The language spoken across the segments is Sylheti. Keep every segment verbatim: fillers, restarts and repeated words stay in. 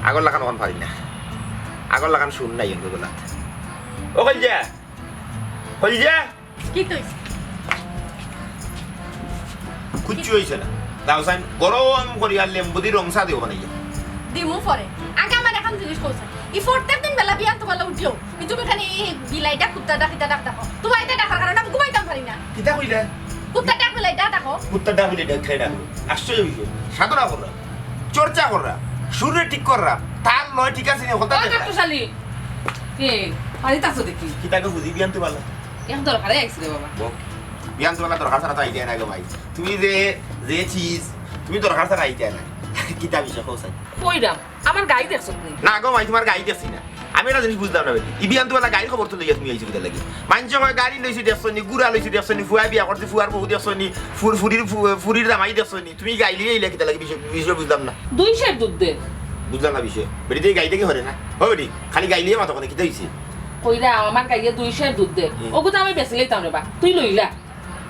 আগর লাখান অখন পারি না। আগর লাখান সুর নাই অখন গলাত। ও কলিজা, কলিজা, কিতা অইছে? কিচ্ছু অইছে না। দাও চাইন, গরম করিয়া লেম্বু দি রং চা দিও বানাইয়া। দিমু পরে। আগে আমার এখান জিনিস কও চাইন। ই প্রত্যেক দিন বেলা বিয়ান্ত বেলা উঠিও। ই তুমি খালি ই বিলাইটা, কুত্তাটা, কিতা ডাক ডাকো। তুমার ইতা ডাকার কারণে আমি ঘুমাইতাম পারি না। কিতা কইলা? কুত্তাটা, বিলাইটা ডাকো। কুত্তাটা, বিলাইটা খাই না। আশ্চর্য বিষয়। সাধনা কররা, চর্চা কররা, সুররে ঠিক কররা, তাল লয় ঠিক আছে নি, কথা ও দেখরা। কাট্টুশালী, কে? বাড়িত আছো দেখি। কিতা গো বুঝি বিয়ান্ত বেলা? এক দরকারে আইছি রে বাবা। বল। বিয়ান্ত বেলা দরকার ছাড়া তো আইতে না গো মাই। তুমি যে, যে চিজ, তুমি দরকার ছাড়া আইতে না। কিতা বিষয় কও চাইন? কইরাম, আমার গাই দেখছত নি? না গো মাই, তুমার গাই দেখছি না। আমি একটা জিনিস বুঝলাম না বেটি। ই বিয়ান্ত বেলা গাইর খবর তো লইয়া তুমি আইছো কিতা লাগি? মানষে কয় গাড়ি লইছি দেখছো নি, গুড়া লইছি দেখছো নি, ফুয়া বিয়া করছে, ফুয়ার বউ দেখছো নি, ফুর-, ফুরির ফু-, ফুরির জামাই দেখছো নি। তুমি গাই লইয়া আইলা কিতা লাগি? বিষয়, বিষয় বুঝলাম না। দুই সের দুধ দে। বুঝলাম না বিষয়। বেটি, তুই গাইটা কি হরে না? ও বেটি, খালি গাই লইয়া মাতো কেনে, কিতা অইছে? কইরাম, আমার গাইয়ে দুই সের দুধ দে। হুম। ওগু তো আমি বেশি লইতাম রে বা, তুই লইলা।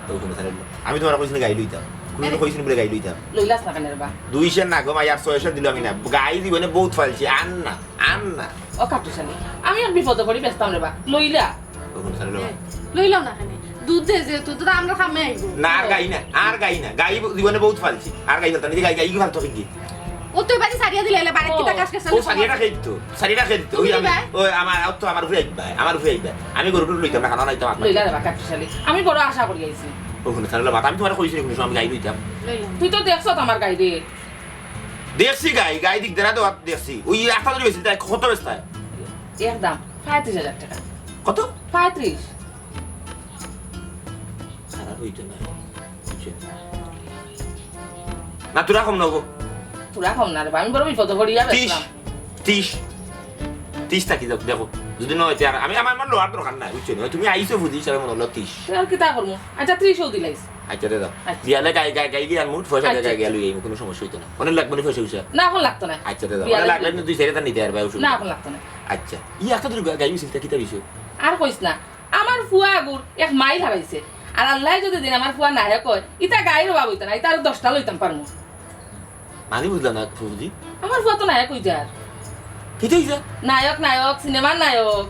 ও হুনো চাইন, আমি তুমারে কইছি না গাই লইতাম। তুমি তো কইছো না বুলে গাই লইতাম। লইলাস না কেনে রে বা? দুই সের না গো মাই, আর ছয় সের দিলাম আমি না। গাই জীবনে বউত পালছি, আর না, আর না। ও কাট্টুশালী, আমি এক বিপদো পড়ি বেচতাম রে বা, লইলা। ও হুনো চাইন, লও। লইলাও না কেনে। দুধ দে যেহেতু, দুধ আমরা কামে আইবো। না, আর গাই না, আর গাই না। গাই জীবনে বউত পালছি, আর গাই পালতাম না। গাই, গাই কি পালতো কি? ও তুই বাড়ি ছাড়িয়া দিলে, এলে বাড়িত কিতা কাজ কাজ ও, চালিয়ে চারিটা খাইতো, চারিটা খাইতো। ওই তুমি আমি, দিবায়? ওই আমার, ও তো আমার উপরে আইবা, আমার উপরে আইবা। আমি গরু টরু লইতাম না, খানা নাইতাম আপনার। লইলা রে বা কাট্টুশালী, আমি বড় আশা করি আইছি। ও হুনো চাইন, লও, আমি তুমারে কইছি না কুনু সময় আমি গাই লইতাম। লইলাম। তুই তো দেখছত আমার গাই রে। দেখছি গাই, গাই দিক দেরা দেওয়া দেখছি। ওই আস্তা ধরে বেশি, তাই কত বেচতায়? একদম পঁয়ত্রিশ হাজার টাকা। কত? পঁয়ত্রিশ। খারাপ অইতো না। বুঝছো? না, থুড়া কম নেবো। থুড়া কম না রে বা, আমি বড় বিপদো পড়িয়া ত্রিশ, বেচলাম। ত্রিশ, ত্রিশ থাকি যাউক, দেখো। যদি না অয়, তে আর আমি, আমার, আমার লওয়ার দরকার নাই, বুঝছো নি? তুমি আইছো বুঝি, হিসাবে মনে অইলো ত্রিশ। তে আর কিতা করমু? আচ্ছা, ত্রিশও দিলাইস। আচ্ছা, দে দাও। আচ্ছা। বিয়ালে গাই, গাই, গাই গিয়া আনমু, পয়সা আচ্ছা, গাই গিয়া আচ্ছা। লই আইমু, কুনু সমস্যা অইতো না। অনেক লাগবো নি পয়সা উষা? না, অখন লাগতো না। আচ্ছা, দে দাও। বিয়ালে অনেক লাগলে দুই চাইরটা নিতে পারবা, অসুবিধা না, নাই। অখন লাগতো না। আচ্ছা। ই একটা তো গাই মিছিল, কিতা বিষয়? আর কইস না। আমার ফুয়া আগুর এক মাইল হারাইছে। আর আল্লায় যদি দেইন আমার ফুয়া নায়ক অয়, ইতা গাইর অভাব অইতো না, ইতা আরো দশটা লইতাম পারমু। মানে বুঝলাম না, ফুফুজি। আমার ফুয়া তো নায়ক অইযার। কিতা অইযার? নায়ক, নায়ক, সিনেমার নায়ক।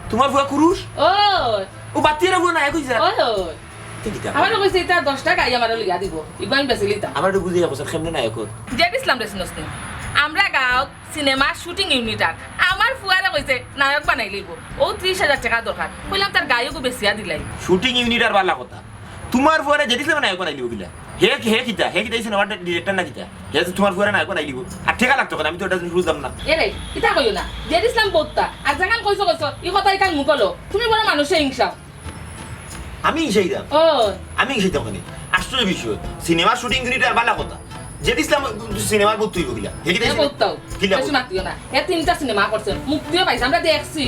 তুমার ফুয়া কুরুশ? অয়। ও, বাত্তিয়ারা ফুয়া নায়ক অইযার? অয়, অয়। তে কিতা? আমারে কইছে, ইতা দশটা গাই আমারে লইয়া দিবো, ইগু আমি বেচিলিতাম। আমারে একটু বুঝাইয়া কও, কেমনে নায়ক অর? জেড ইসলামরে চিনস নি? আমরা গাঁওত সিনেমার shooting unit আর আমার ফুয়ারে কইছে নায়ক বানাইলিবো। অউ ত্রিশ হাজার টেকা দরকার। কইলাম, তার গাইগু বেচিয়া দিলাই। Shooting unit আর বালা কথা। তুমার ফুয়ারে জেড ইসলামে নায়ক বানাইলিবো কিলা? হে, হে কিতা? হে কিতা ই সিনেমার director না কিতা? হে যে তুমার ফুয়ারে নায়ক বানাইলিবো। আর টেকা লাগতো কেনে? আমি তো ইটা জিনিস বুঝলাম না। এরে, ইতা কইও না। জেড ইসলাম বউত্তা। আর যেখান কইছো কইছো, ই কথা ইখান মুখো লও। তুমি বড় মানুষে হিংসাও। আমি হিংসাইতাম? ও। আমি হিংসাইতাম কেনে? আশ্চর্য বিষয়। সিনেমার shooting unit আর বালা কথা। জেড ইসলাম সিনেমার ভূত তুইব কিলা? হে কিতা হে ভূত তাও। কিলা বেশি ভূত? মাতিও না। হে তিনটা সিনেমা করছে। মুক্তিও পাইছে। আমরা দেখছি।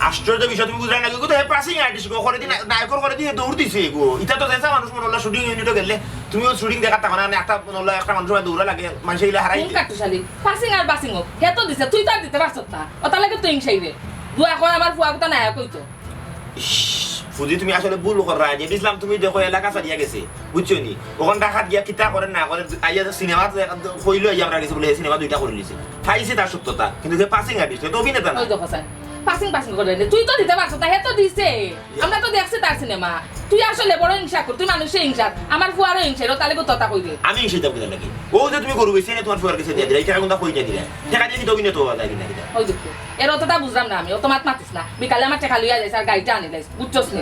আশ্চর্য বিষয়, তুমি বুঝরায় না, কিন্তু হে passing artist গো, করে দি না-, নায়কর করে দি দৌড় দিছে গো। ইতা তো যেসা মানুষ মনে অইলো shooting unit-ও গেলে, তুমিও shooting দেখার থাকো না, মানে একটা মনে অইলো একটা মানুষ দৌড়া লাগে, মানুষে ইলা হারাই কোন দে। কাট্টুশালী? Passing আর বাসিং হোক। হে তো দিছে, তুই তো আর দিতে পারছত না। অতার লাগি তো হিংসাইরে। দোয়া কর আমার ফুয়া গুতা নায়ক অইতো। ইশ, ফুজি, তুমি আসলে ভুল কররায়। জেড ইসলাম তুমি দেখো এলাকা ছাড়িয়া গেছে, বুঝছো নি? অখন ঢাকাত গিয়া কিতা করে না করে, আইয়া যে সিনেমা কইলো, আইয়া আমরা গেছি বলে, হে সিনেমা দুইটা করিলিছে। পাইছে তার সত্যতা, কিন্তু হে passing artist, হে তো অভিনেতা না। ওই দেখো স্যার, passing passing করে রে। তুই তো দিতে পারছত না, হে তো দিছে। আমরা তো দেখছি তার সিনেমা। তুই আসলে বড় হিংসাখুর, তুই মানুষে হিংসার। আমার ফুয়ারও হিংসাইর, অতার লাগি তো অতা কইরে। আমি হিংসাইতাম কিতার লাগি? অউ যে তুমি গরু বেচিয়া তুমার ফুয়ার গেছে দিয়া দিলায়, ই টেকা কুনটা কই দিয়া দিলায়? টেকা দিয়া কিতা অভিনেতা অওয়া যায় কিনা কিতা? ওই দেখো, এর অতটা বুঝলাম না আমি, অত মাত মাতিস না। বিকালে আমার টেকা লইয়া যাইস আর গাড়িটা আনিলাইস, বুঝছস নি?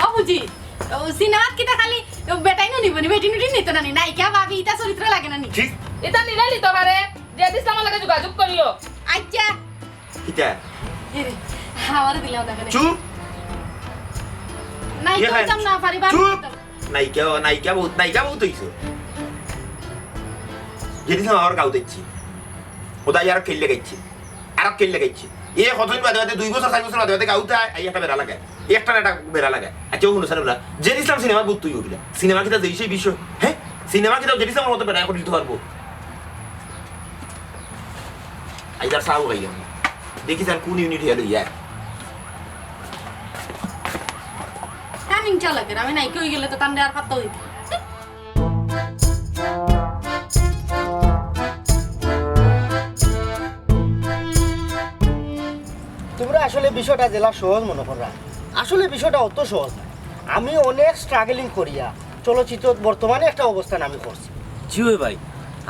ও ফুজি, ও সিনেমাত কিতা খালি বেটাইনউ নিবো নি, বেটিন উটিন নিতো না নি? নায়িকা ভাবি, ইতা চরিত্র লাগে না নি? ঠিক। ইতা নিলে নিতো পারে, জেড ইসলামর লগে যোগাযোগ করিও। আচ্ছা। কিতা? এরে, আমারে দিলাও না কেনে? চুপ। নায়িকা ইয়ে অইতাম না, পারি বা চুপ। নায়িকা, নায়িকা বউত, নায়িকা বউত অইছো। জেড ইসলাম আমার গাঁওত আইছে। অতা আরক কেইল লাগাইছে। আরক কেইল লাগাইছে। এ কতদিন বাদে বাদে, দুই বছর, চাইর বছর বাদে বাদে গাঁওত আয়, আইয়া একটা বেড়া লাগায়। একটা না একটা বেড়া লাগায়। আচ্ছা, অউ হুনো চাইন, জেড ইসলাম সিনেমার ভূত তুইব কিলা? সিনেমা কিতা যেইছে বিষয়? হে? সিনেমা কিতা জেড ইসলামর মতো বেড়ায় করি দিতো পারবো? আইজ আর চাও খাইলাম না। দেখি স্যার কুন unit হইয়া লইয়া। তান হিংসা লাগে, আমি নায়িকা অইগেলে তো তানরে আর পাত্তা দিতাম। এই বিষয়টা যেলা সহজ মনো কররা, আসলে বিষয়টা অত সহজ না। আমি অনেক স্ট্রাগলিং করিয়া চলচ্চিত্রত বর্তমানে একটা অবস্থান আমি করছি। জি অয় ভাই,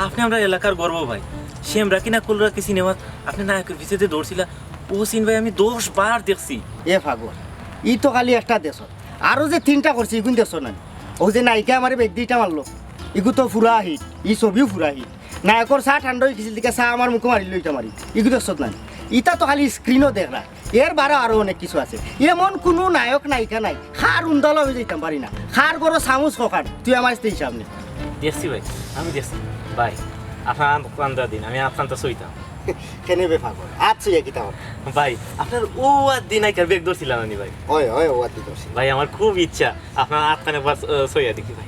আপনে আমরার এলাকার গর্ব ভাই। সেমরাকি না কুলরাকি সিনেমাত আপনে নায়কর পিছে যে দৌড়ছিলা, অউ সিন ভাই আমি দশ বার দেখছি। এ ফাগল, ই তো খালি একটা দেখছো, আরো যে তিনটা করছি ইগুন দেখছো না? অউ যে নায়িকা আমারে বেগ দি ইটা মারলো, ইগু তো ফুরা হিট, ই ছবিও ফুরা হিট। নায়কর চা ঠান্ডা অই গেছিল, দিকে চা আমার মুখো মারিল ইটা মারি, ইগু দেখছত না? ইতা তো খালি স্ক্রিনো দেখরা, এর বারো আরো অনেক কিছু আছে। এমন কুনু নায়ক নায়িকা নাই, কার উন্দালা অই যাইতাম পারি না, কার গরো চামুচ খকার, তুই আমার স্ত্রী সামনে। দেখছি ভাই, আমি দেখছি। ভাই, আপনার আত কান্দা দিন, আমি আত কান্দা সইতাম। কেনে বে ফাগল, আত সইয়া কিতা অর? ভাই, আপনার অউ আত দি নায়িকার বেগ ধরছিলাম আমি ভাই। অয়, অয়, অউ আত দি ধরছি। ভাই, আমার খুব ইচ্ছা আপনার আত কান একবার, আহ, সইয়া দেখি ভাই।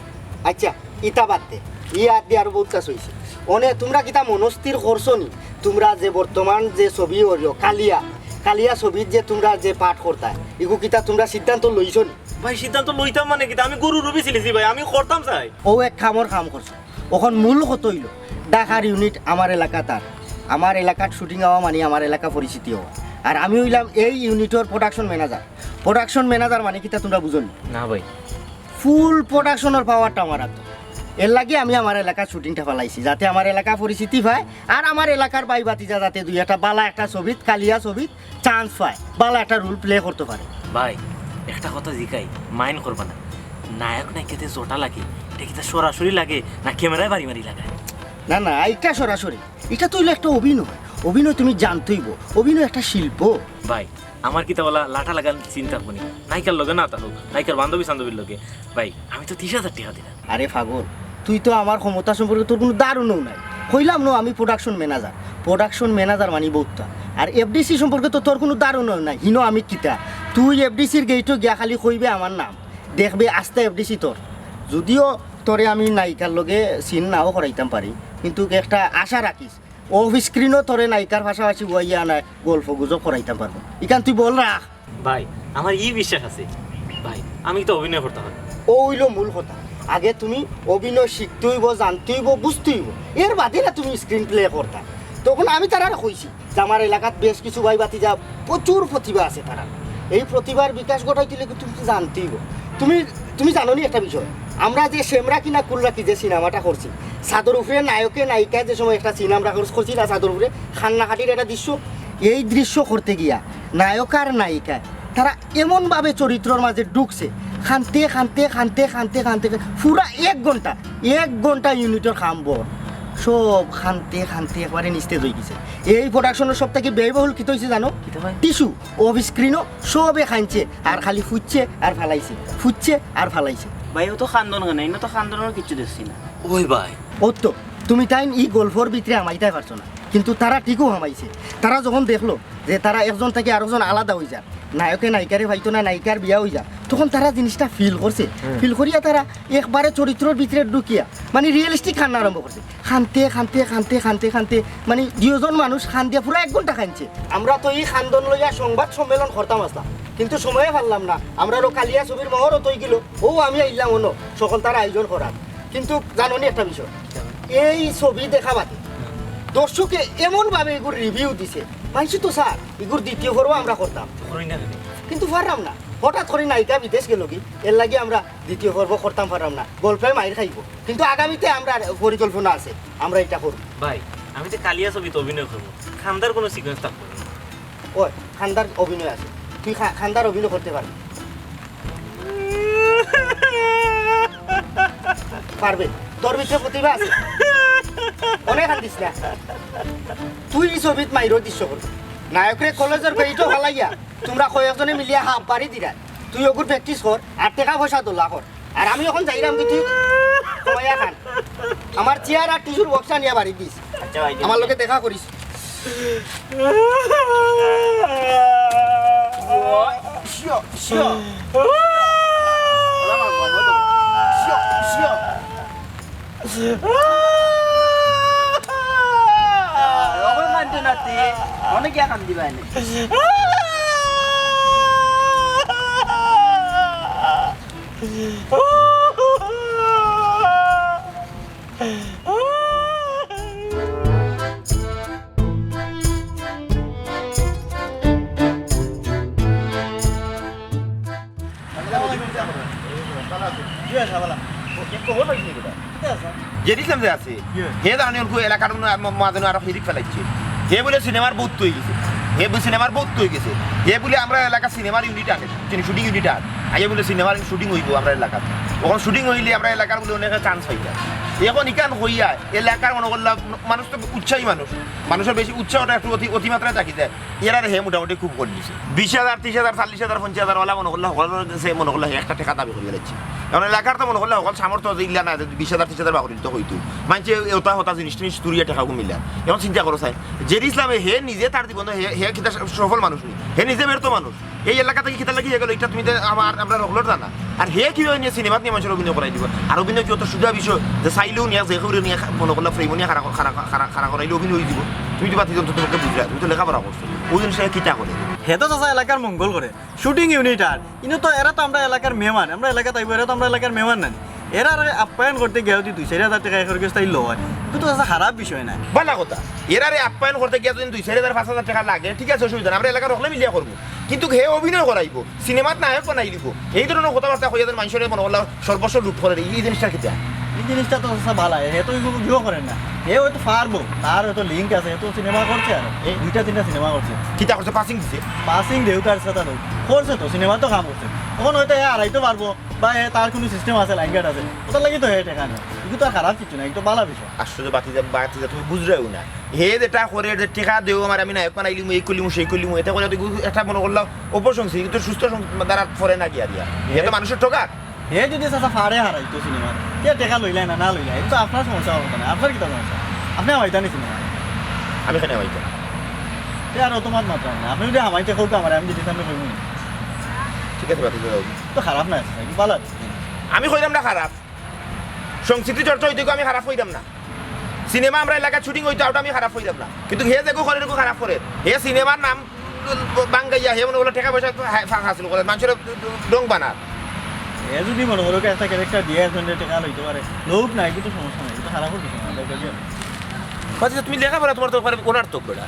আচ্ছা, ইতা বাদ দে, ই আত দি আরো বউততা সইছে। অনে তুমরা কিতা মনস্থির করছো নি? তুমরা যে বর্তমান যে ছবি অইলো কালিয়া, কালিয়া ছবিত যে তুমরা যে পাঠ করতায়, ইগু কিতা তুমরা সিদ্ধান্ত লইছো নি? ভাই, সিদ্ধান্ত লইতাম মানে কিতা? আমি গরু রুবি ছিলিছি ভাই, আমি করতাম চাই। অউ এক কামর কাম করছো। অখন মূল কথা অইলো, ঢাকার ইউনিট আমার এলাকাত আর, আমার এলাকাত শুটিং অওয়া মানে আমার এলাকা পরিচিতি অওয়া। আর আমি অইলাম এই ইউনিটর প্রোডাকশন ম্যানেজার। প্রোডাকশন ম্যানেজার মানে কিতা তুমরা বুঝো নি? না ভাই। ফুল প্রোডাকশনর পাওয়ারটা আমার আতো। এর লাগি আমি আমার এলাকার শুটিংটা ফালাইছি, যাতে আমার এলাকা পরিচিতি পায়, আর আমার এলাকার ভাই ভাতিজা যাতে দুই একটা বালা একটা ছবিত, কালিয়া ছবিত চান্স পায়, বালা একটা রোল প্লে করতো পারে। ভাই, একটা কথা জিকাই, মাইন্ড করবা না। নায়ক নায়িকাতে জটা লাগে, ইটা কিতা সরাসরি লাগে না ক্যামেরায় বাড়ি মারি লাগায়? না, না, ইটা সরাসরি। ইটা তো অইলো একটা অভিনয়। অভিনয় তুমি জানতে অইবো। অভিনয় একটা শিল্প। ভাই, আমার কিতা বলা লাটা লাগান চিন্তা থাকবো নি? নায়িকার লগে না থাকুক, নায়িকার বান্ধবী-সান্ধবীর লগে। ভাই, আমি তো তিশ হাজার টেকা দিলাম। আরে ফাগল, তুই তো আমার ক্ষমতা সম্পর্কে তোর কুনু ধারণাও নাই। কইলাম না আমি প্রোডাকশন ম্যানেজার। প্রোডাকশন ম্যানেজার মানি বউততা। আর এফডিসি সম্পর্কে তো তোর কুনু ধারণাও নাই। হিনো আমি কিতা? তুই এফডিসির গেইটো গিয়া খালি কইবে আমার নাম। দেখবে আস্তা এফডিসি তোর। যদিও তোরে আমি নায়িকার লগে সিন নাও করাইতাম পারি, কিন্তু একটা আশা রাখিস, অফ স্ক্রিনও তোরে নায়িকার পাশাপাশি বওয়াইয়া আনায় গল্প গুজব করাইতাম পারবো। ইখান তুই বল রাখ। ভাই, আমার ই বিশ্বাস আছে। ভাই, আমি তো অভিনয় করতাম পারি। অউ অইলো মূল কথা। আগে তুমি অভিনয় শিখতে অইবো, জানতে অইবো, বুঝতে অইবো, এর বাদে না তুমি স্ক্রিন প্লে করতা। তখন আমি তারারে কইছি যে আমার এলাকাত বেশ কিছু ভাই ভাতিজা প্রচুর প্রতিভা আছে তারার। এই প্রতিভার বিকাশ ঘটাইতে অইলে কি তুমি তো জানতে অইবো। তুমি, তুমি জানো নি একটা বিষয়? আমরা যে সেমরাকি না কুলরাকি যে সিনেমাটা করছি, ছাদর উপরে নায়কে নায়িকায় যে সময় একটা সিন আমরা করছি না ছাদর উপরে, কান্নাকাটির একটা দৃশ্য, এই দৃশ্য করতে গিয়া নায়ক আর নায়িকায় তারা এমনভাবে চরিত্রর মাঝে ঢুকছে, কানতে, কানতে, কানতে, কানতে, কানতে, পুরা এক ঘন্টা, এক ঘন্টা ইউনিটর কাম বর, সব কানতে, কানতে একবারে নিস্তেজ অই গেছে। এই প্রোডাকশনর সব থাকি ব্যয়বহুল কিতা অইছে জানো? কিতা ভাই? টিস্যু। অফ স্ক্রিনও সবে কানছে, আর খালি ফুটছে আর ফালাইছে, ফুটছে আর ফালাইছে। ভাই, অউ তো কান্দন কেনে, ইনো তো কান্দনর কিচ্ছু দেখছি না। ওই ভাই। অউ তো, তুমি তাইন ই গল্পর ভিতরে হামাইতায় পারছো না, কিন্তু তারা ঠিকউ হামাইছে। তারা যখন দেখলো যে তারা একজন থাকি আরোজন আলাদা অই যার, নায়কে নায়িকারে পাইতো না, নায়িকার বিয়া অই যার, তখন তারা জিনিসটা ফিল করছে। হুম। ফিল করিয়া তারা একবারে চরিত্রর ভিতরে ঢুকিয়া, মানে, রিয়েলিস্টিক কান্না আরম্ভ করছে। কানতে, কানতে, কানতে, কানতে, কানতে, মানে, দুইজন মানুষ কান্দিয়া পুরা এক ঘন্টা কানছে। আমরা তো ই কান্দন লইয়া সংবাদ সম্মেলন করতাম আছলাম, কিন্তু সময়ে পারলাম না। আমরারও কালিয়া ছবির মহরত অই গেলো, অউ আমি আইলাম অনো সকলতার আয়োজন করার। কিন্তু জানো নি একটা বিষয়, এই ছবি দেখা বাদে দর্শকে এমনভাবে ইগুর রিভিউ দিছে, মানষে তো স্যার, ইগুর দ্বিতীয় পর্ব আমরা করতাম। করইন না কেনে? কিন্তু পারলাম না, হঠাৎ করি নায়িকা বিদেশ গেলোগি, এর লাগি আমরা দ্বিতীয় পর্ব করতাম পারলাম না, গল্পে মাইর খাইবো। কিন্তু আগামীতে আমরার পরিকল্পনা আছে, আমরা ইটা করমু। ভাই, আমি তো কালিয়া ছবিত অভিনয় করমু, কান্দার কুনু সিকোয়েন্স থাকবো নি? ওই, কান্দার অভিনয় আছে, তুই কা-, কান্দার অভিনয় করতে পারবি। পারবে, তোর ভিতরে প্রতিভা আছে, অনে কান্দিস না। তুই ই ছবিত মাইরর দৃশ্য করবি, নায়করে কলেজর গেইটো ফালাইয়া তুমরা কয়েকজনে মিলিয়া হাফ বাড়ি দিরায়। তুই অগুর প্র্যাকটিস কর, আর টেকা পয়সা দলা কর। আর আমি অখন যাইরাম কি, তুই কমাইয়া খান। আমার চেয়ার আর টিস্যুর বক্স আনিয়া বাড়ি দিস। আচ্ছা ভাই, আমার লগে দেখা করিস। শিও, শিও। ওলা মারবো, মারবো। শিও, শিও। অখন কান্দে না তে, অনে কিয়া কান্দিবা এনে? জেড ইসলাম যে আছে, হে জানে অনকু এলাকার মা-, মাঝে আরো হিরিক ফেলাইছে। হে বুলে সিনেমার বউত অই গেছে, হে বুলে সিনেমার বউত অই গেছে, হে বুলে আমরা এলাকার সিনেমার ইউনিট আনে, চিনি শুটিং ইউনিট আন, আইয়া বুলে সিনেমার শুটিং অইবো আমরা এলাকাত। অখন শুটিং অইলে আমরা এলাকার বুলে অনেকে চান্স পাইতা। অখন ইখান কইয়া এলাকার মনো করলা মানুষ তো উৎসাহী মানুষ, মানুষর বেশি উৎসাহটা একটু অতি-, অতিমাত্রায় থাকি যায়। এরারে হে মোটামুটি খুব করি দিছে। বিশ হাজার, ত্রিশ হাজার, চল্লিশ হাজার, পঞ্চাশ হাজার ওলা মনো করলা হকলর গেছে মনো করলা হে একটা টেকা দাবি করিয়া লাইছে। অখন এলাকার তো মনো করলা হকল সামর্থ্য আছে, ইলা না যে বিশ হাজার, ত্রিশ হাজার বাকরিল তো কইতো। মানষে ওতা হতা জিনিস টিনিস তুরিয়া টেকা কমিলা। অখন চিন্তা করো চাই, জেড ইসলামে হে নিজে তার জীবনে হে, হে কিতা সফল মানুষ নি, হে নিজে ব্যর্থ মানুষ। এই এলাকা থাকি কিতা লাগি হে গেল, ইটা তুমি তো আমার, আমরা হকলর জানা। আর হে কিভাবে নিয়া সিনেমাত নিয়া মানষরে অভিনয় করাই দিবো? আর অভিনয় কি অত সুজা বিষয় যে চাইলেউ নিয়া যে কেউরে নিয়া খা-, মনো করলা ফ্রেমো নিয়া খাড়া, খাড়া, খাড়া, খাড়া করাইলে অভিনয় অই দিবো? তুমি তো বাতি যন্ত্র তোমাকে বুঝলা, তুমি তো লেখাপড়া করছো, অউ জিনিসটা কিতা করে? হে তো চাচা এলাকার মঙ্গল করে, শুটিং ইউনিট আর। ইনো তো এরা তো আমরা এলাকার মেহমান, আমরা এলাকাত আইবো, এরা তো আমরা এলাকার মেহমান নানি। এরারে আপ্যায়ন করতে গিয়া যদি দুই চাইর হাজার টেকা একর গেছ তাই লয়, ইগু তো চাচা খারাপ বিষয় নায়। বালা কথা, এরারে আপ্যায়ন করতে গিয়া যদি দুই চাইর হাজার, পাঁচ হাজার টেকা লাগে, ঠিক আছে, অসুবিধা নাই, আমরা এলাকার হকলে মিলিয়া করমু। কিন্তু হে অভিনয় করাইবো, সিনেমাত নায়ক বানাই দিবো, এই ধরনর কথাবার্তা কইয়া যেন মানষরে মনো করলা সর্বস্ব লুট করের, ই জিনিসটা কিতা? ই জিনিসটা তো চাচা বালা, হে তো ইগু ইগু করের না। হে অয়তো পারবো, তার অয়তো লিংক আছে, হে তো সিনেমা করছে আর, এ? দুইটা তিনটা সিনেমা করছে। কিতা করছে? পাসিং দিছে? পাসিং দেউ তার সাথে লোক। করছে তো, সিনেমা তো কাম করছে। অখন অয়তো হে আড়াইতো পারবো, বা হে তার কুনু সিস্টেম আছে, লাইন গার্ড আছে, ওটার লাগি তো হে টেকা নেয়। ইগু তো আর খারাপ কিচ্ছু না, ইগু তো বালা বিষয়। আশ্চর্য, বাতিজা, বাতিজা, তুমি বুঝরায়ও না। হে যেটা করের, যে টেকা দেও আমার, আমি নায়ক বানাইলিমু, এই করিলিমু, সেই করিলিমু, এতে করে তো একটা মনো করলা অপসংস্কৃতি, কিন্তু সুস্থ সং-, ধারাত পড়ে না গিয়া দিয়া। হে তো মানষরে ঠগার। হে যদি চাচা পারে হারাইতো সিনেমা, কে টেকা লইলায় না, না লইলায়, ইগু তো আপনার সমস্যা অইতো নায়, আপনার কিতা সমস্যা? আপনে হামাইতা নি সিনেমা? আমি কেনে হামাইতাম? তে আর অত মাত মাতরা না, আপনে যদি হামাইতে কউক্কা আমারে, আমি যদি সামনে কইমু নি। ঠিক আছে, বাতিজা, যাও। তো খারাপ নায়, ইগু বালা। আমি কইরাম না খারাপ। সংস্কৃতি চর্চা অইতো, আমি খারাপ কইরাম না। সিনেমা আমরা এলাকাত শুটিং অইতো, ওটা আমি খারাপ কইরাম না। কিন্তু হে যেগু করের, ইগু খারাপ করের। হে সিনেমার নাম ভাঙ্গাইয়া, হে মনো করলা টেকা পয়সা হা-, হাসিল করের, মানষরে ঢং বানার। হে যদি মনো করো একটা ক্যারেক্টার দিয়া একজনরে টেকা লইতে পারে, লউক না, ইগু তো সমস্যা নাই, ইগু তো খারাপ অইতো না, দরকার কি? আচ্ছা, তুমি লেখাপড়া তোমার তো ওখানে অনার্থক বেটা।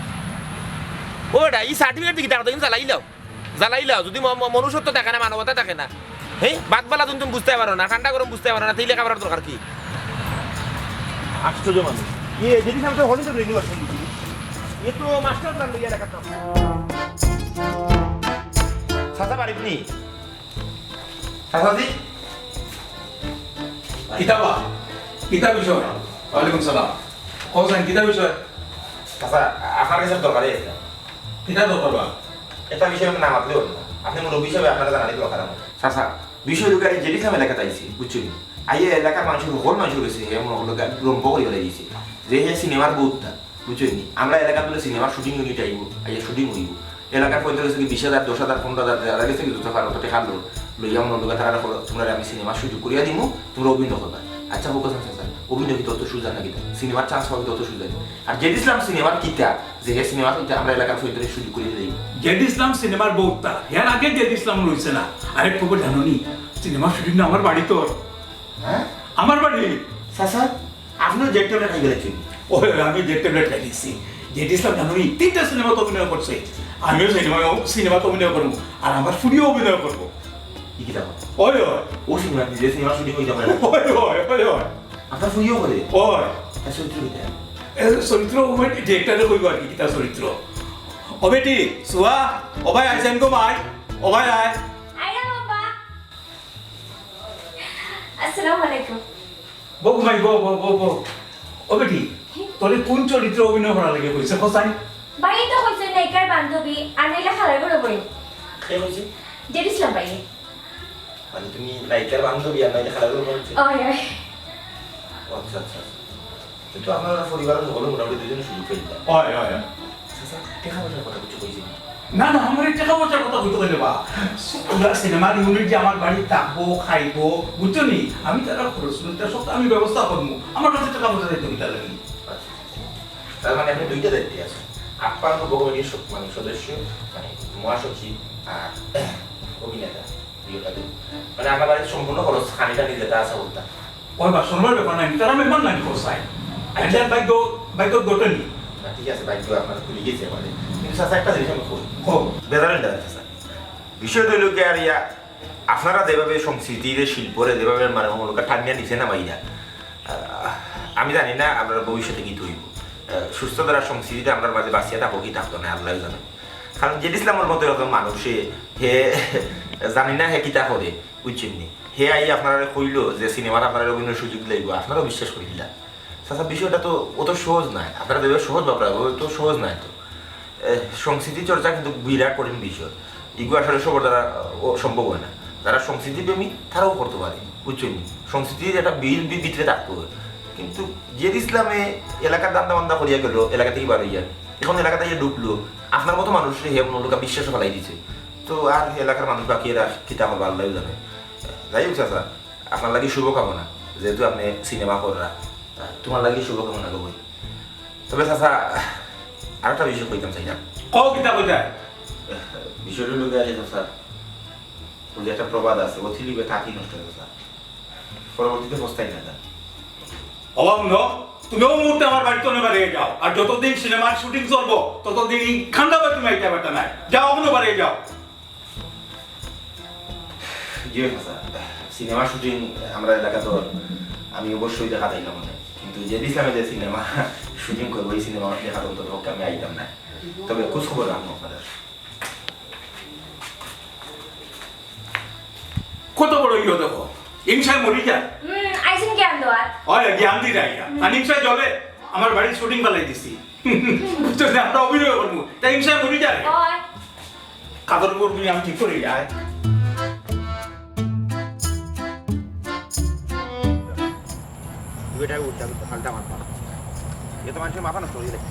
ও বেটা, ই সার্টিফিকেট দিয়া কিতা করতায়, তুমি জ্বালাইলাও। জ্বালাইলাও, যদি ম-, ম-, মনুষ্যত্ব থাকে না, মানবতা থাকে না, হ্যাঁ, বাদ বালা তুমি, তুমি বুঝতে পারো না, ঠান্ডা গরম বুঝতে পারো না, তে লেখাপড়ার দরকার কি? আশ্চর্য মানুষ। ইয়ে, যদি আমি তো হলিউড ইউনিভার্সিটি, এ তো মাস্টার প্ল্যান লইয়া লেখা তো। চাচা বাড়িত নি? চাচাজি? কিতা বা? কিতা বিষয়? ওয়ালাইকুম সালাম। কও চাইন, কিতা বিষয়? চাচা, আপনার কাছে দরকারে আইছি। কিতা দরকার বা? এটা বিষয়ে আমি না মাতলেও অইবো না। আপনে মুরব্বি হিসাবে আপনারে জানানি দরকার আমার। চাচা, বিষয় অইলো গিয়া, আমি জেড ইসলাম এলাকাত আইছি, বুঝছইন নি? আইয়া এলাকার মানষর, হকল মানষর গেছে হে মনো করলা গিয়া রম্প করি ফালাই দিছে। যে হে সিনেমার বউত তা, বুঝছইন নি? আমরা এলাকাত বুলে সিনেমার শুটিং ইউনিট আইবো, আইয়া শুটিং অইবো। এলাকার পয়দা গেছে কি বিশ হাজার, দশ হাজার, পনরো হাজার, যারা গেছে কি যত পারো তত টেকা লও, লইয়া মনো করলা গিয়া তারা কইলা, "তুমরারে আমি সিনেমার সুযোগ করিয়া দিমু, তুমরা অভিনয় করবায়।" আচ্ছা, কও চাচা, অভিনয় কিতা অত সুজা না কিতা? সিনেমার চান্স পাওয়া কিতা অত সুজা নি? আর জেড ইসলাম সিনেমার কিতা? যে হে সিনেমা তো আমরা এলাকার ফৈতরে শুটিং করি দেই। জেড ইসলাম সিনেমার বউত তা, এর আগে জেড ইসলাম রইছে না। আরেক খবর জানো নি? সিনেমা শুটিং না আমার বাড়িত। হ্যাঁ? আমার বাড়ি। চাচা, আপনেও জেড ট্যাবলেট খাই গেলেন? ওই, ওই, আমি জেড ট্যাবলেট খাই দিছি। জেড ইসলাম জানো নি? তিনটা সিনেমাত অভিনয় করছে। আমিও সিনেমায়, সিনেমাত অভিনয় করমু। আর আমার ফুড়িও অভিনয় করবো। ই কিতা কও? ওই, ওই। ও সিনেমা, যে সিনেমা শুটিং অইতো পারে। ওই, ওই, ওই, ওই। আপনার ফুড়িও করে? ওই। তার চরিত্র কিতা? এ, চরিত্র ওই ডিরেক্টরে কইবো আর কি, কিতা চরিত্র। ও বেটি, সুয়া, ও ভাই আইছেন গো ভাই, ও ভাই আয়। আইলাম আব্বা। আসসালামু আলাইকুম। বউ ঘুমাই, বউ, বউ, বউ, বউ। ও বেটি, তোরে কোন চরিত্র অভিনয় করা লাগে কইছে, কোথায়? ভাই তো কইছে নায়িকার বান্ধবী, আর নাইলে খালার ঘরে বই। কে কইছে? জেড ইসলাম ভাই। মানে তুমি নায়িকার বান্ধবী আর নাইলে খালার ঘরে বই? ওই, ওই। আচ্ছা, আচ্ছা, আচ্ছা। কিন্তু আপনারা পরিবারের হকলে মোটামুটি দুইজনে সুযোগ পাইবা। ওই, ওই, ওই। আচ্ছা, আচ্ছা, টেকা পয়সার কথা কিছু কইছি না? না, না, আমার এই টেকা পয়সার কথা কইতে কইলে বা, আমরা সিনেমার ইউনিট যে আমার বাড়ি থাকবো, খাইবো, বুঝছো নি? আমি তারা খরচ, তার সব আমি ব্যবস্থা করবো। আমার কাছে টেকা পয়সা দিতে কিতা লাগে? আচ্ছা, আচ্ছা। তার মানে আপনি দুইটা দায়িত্বে আছেন। আপ্যায়ন কমিটির স-, মানে সদস্য, মানে মহাসচিব আর অভিনেতা। ইয়ে কাটে। মানে, আপনার বাড়িতে সম্পূর্ণ খরচ, খানি টানি যেটা আছে, ওটা। ওই বা, শোনবার ব্যাপার নাই, তারা মেহমান নাকি কোথায়? আচ্ছা। এটা ভাগ্য, ভাগ্য ঘটেনি। না, ঠিক আছে, ভাগ্য আপনার খুলে গেছে আমাদের। কিন্তু চাচা, একটা জিনিস আমি কই। কও। বেজার হইলেন না, চাচা। বিষয় তো হইলো কি, আর ইয়া, আপনারা যেভাবে সংস্কৃতিরে, শিল্পরে যেভাবে মানে অমলকা টানিয়া নিছে না ভাইরা, আহ, আমি জানি না আমরা ভবিষ্যতে কিতা অইবো। আহ, সুস্থ ধারার সংস্কৃতিটা আমরার মাঝে বাঁচিয়া থাকবো কি থাকতো না, আল্লাহ জানে। কারণ জেড ইসলামর মতো এরকম মানুষে, হে জানি না হে কিতা করে, বুঝছেন নি? হে আই আপনারারে কইলো যে সিনেমাত আপনারারে অভিনয় সুযোগ দিলাইবো, আপনারাও বিশ্বাস করি দিলা। চাচা, বিষয়টা তো অত সহজ নায়, আপনারা যেভাবে সহজ ভাবরা, অত সহজ নায় তো। এ, সংস্কৃতি চর্চা কিন্তু বিরাট কঠিন বিষয়, ইগু আসলে সবার দ্বারা, ও, সম্ভব হয় না। যারা সংস্কৃতি প্রেমী তারাও করতে পারে, বুঝছেন নি? সংস্কৃতির একটা বিল বি-, ভিতরে থাকতে হয়। কিন্তু জেড ইসলামে এলাকার ধান্দা বান্দা করিয়া গেল, এলাকা থেকে বার হইয়া, এখন এলাকা থেকে ঢুকলো, আপনার মতো মানুষরে হে মনোলোকা বিশ্বাস ফেলাই দিছে, তো আর এলাকার মানুষ বাকি এরা কিতা করবো আল্লাহ জানে। যাই হোক চাচা, আপনার লাগি শুভকামনা, যেহেতু আপনি সিনেমা কররা, তোমার লাগি শুভকামনা গো ভাই। তবে চাচা, আরেকটা বিষয় কইতাম চাইলাম। কও কিতা কইতায়? বিষয়টা হলো গিয়া যে চাচা, ওই যে একটা প্রবাদ আছে, "অতি লোভে তাঁতি নষ্ট", চাচা। পরবর্তীতে পস্তাই না তা। অবাক ন, তুমিও মুহূর্তে আমার বাড়িতে অনে বাড়িয়ে যাও। আর যতদিন সিনেমার শুটিং চলবো, ততদিন এই খান্ডাবে তুমি আইতে পারতা না। যাও, অন্য বাড়িয়ে যাও। জি ভাই চাচা, সিনেমার শুটিং আমরা এলাকা তো আমি অবশ্যই দেখা যাইলাম অনে, কিন্তু জেড ইসলামে যে সিনেমা শুটিং করবো, এই সিনেমা দেখা তো অন্তত পক্ষে আমি আইতাম না। তবে খোঁজ খবর রাখবো আপনাদের। কত বড় ইয়ে দেখো, হিংসায় মরি যায়। হুম, আইছেন জ্ঞান দেওয়ার। ওই জ্ঞান দি যাই না। আর হিংসায় জলে আমার বাড়ির শুটিং ফালাই দিছি। বুঝছো না, আমরা অভিনয় করবো। তাই হিংসায় মরি যায়। ওই। কাপড় উপর আমি ঠিক করি যায়। বেটা উল্টা পাল্টা মাথা। এ তো মানুষের মাথা নষ্ট হয়ে যাচ্ছে।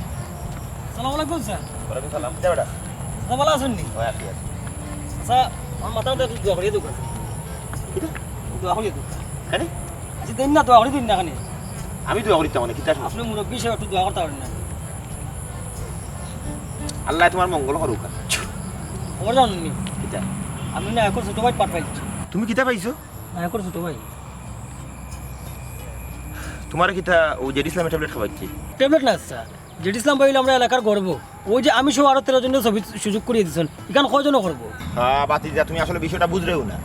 আসসালামু আলাইকুম স্যার। ওয়ালাইকুম সালাম। যা বেটা। স্যার, ভালো আছেন নি? ওই আর কি আছে। আচ্ছা, আমার মাথার মধ্যে একটু দোয়া করিয়া দেউক্কা। কিতা? দোয়া করিয়া দেউক্কা। কেনে? আচ্ছা, দিন না, দোয়া করিয়া দিন না কেনে? আমি দোয়া করিতাম মানে, কিতা সমস্যা? আপনি মুরব্বী হিসেবে একটু দোয়া করতে পারেন না? আল্লাহ তোমার মঙ্গল করুক। খবর জানেন নি? কিতা? আমি না এখন ছোট ভাই পাঠ পাইছি। তুমি কিতা পাইছো? না এখন ছোট ভাই। তোমার কিতা ও জেড ইসলামের ট্যাবলেট খাওয়াইছে? ট্যাবলেট না স্যার, জেড ইসলাম ভাই অইলো আমরা এলাকার গর্ব। ওই যে আমি সহ আরো তেরো জনের ছবি সুযোগ করিয়া দিছেন, ইখান কয়জনে করবো? হ্যাঁ, বাতিজা, তুমি আসলে বিষয়টা বুঝরেও না।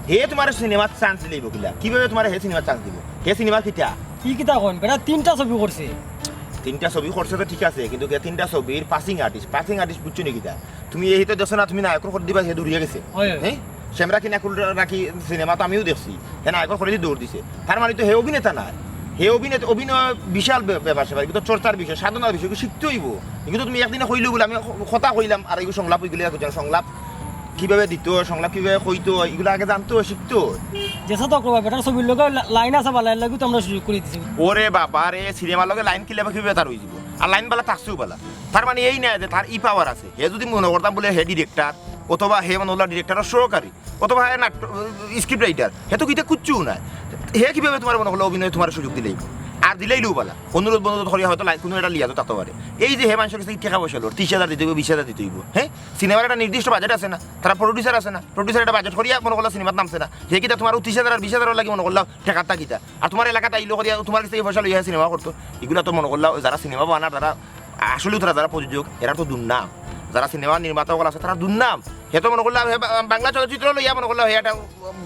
হে তোমার সিনেমার চান্স দিলেই বকিলা, কিভাবে তোমার হে সিনেমার চান্স দিব? হে সিনেমার কিতা? কি কিতা কইন? বেটা তিনটা ছবি করছে। তিনটা ছবি করছে তো ঠিক আছে, কিন্তু হে তিনটা ছবির পাসিং আর্টিস্ট, পাসিং আর্টিস্ট বুঝছো নি কিতা? তুমি এই তো দেখছো না, তুমি নায়কর করে দিবা, হে দৌড়িয়া গেছে। হয়, হয়। হ্যাঁ? শ্যামরাখি নাকুল রাখি সিনেমা তো আমিও দেখছি, হে নায়কর করে দৌড় দিছে। তার মানে তো হে অভিনেতা না, হে অভিনেতা, অভিনয় বিশাল বে-, ব্যাপার স্যাপার, কিন্তু চর্চার বিষয়, সাধনার বিষয়, এগুলো শিখতে হইব। কিন্তু তুমি একদিনে কইলেও বলে আমি ক-, কথা কইলাম, আর এগুলো সংলাপ, ওইগুলো এক জন সংলাপ কিভাবে দিত, সংলাপ কিভাবে কইতো, এগুলো আগে জানতো, শিখতো। যেসা তো করবা, বেটার ছবির লগে লা-, লাইন আছে, বালা, এর লাগেও তো আমরা সুযোগ করে দিছি। ওরে বাবা রে, সিনেমার লগে লাইন কিলে বা কিভাবে তার হয়ে যাব? আর লাইন বালা থাকছেও বালা। তার মানে এই না যে তার ই পাওয়ার আছে। হে যদি মনে করতাম বলে হে ডিরেক্টর, অথবা হে মনে হলো ডিরেক্টরের সহকারী, অথবা হে নাট্য, স্ক্রিপ্ট রাইটার, হে তো কিতা কুচ্ছু নাই। হে কিভাবে তোমার মনে হলো অভিনয় তোমার সুযোগ দিলেই? আর দিলেই লো বালা। অনুরোধ বন্ধুরোধ করিয়া হয়তো লাইন কোনো একটা লিয়া তো থাকতে পারে। এই যে হে মানুষের কাছে টেকা পয়সা লো, ত্রিশ হাজার দিতে হইব, বিশ হাজার দিতে হইব, হ্যাঁ? সিনেমার একটা নির্দিষ্ট বাজেট আছে না? তারা প্রডিউসার আছে না? প্রডিউসার একটা বাজেট করিয়া মনে করলো সিনেমাত নামছে না। হে কিতা তোমার ত্রিশ হাজার আর বিশ হাজার লাগি মনে করলাও টেকার তা কিতা? আর তোমার এলাকাত আইলো করিয়া তোমার কাছে এই পয়সা লইয়া সিনেমা করতো। এগুলা তো মনে করলাও যারা সিনেমা বানার, তারা আসলেও তারা যারা প্রযোজক, এরা তো দুর্নাম। যারা সিনেমা নির্মাতা সকল আছে, তারা দুর্নাম। হে তো মনে করলাম হে বা-, বাংলা চলচ্চিত্র লইয়া মনে করলাম হে একটা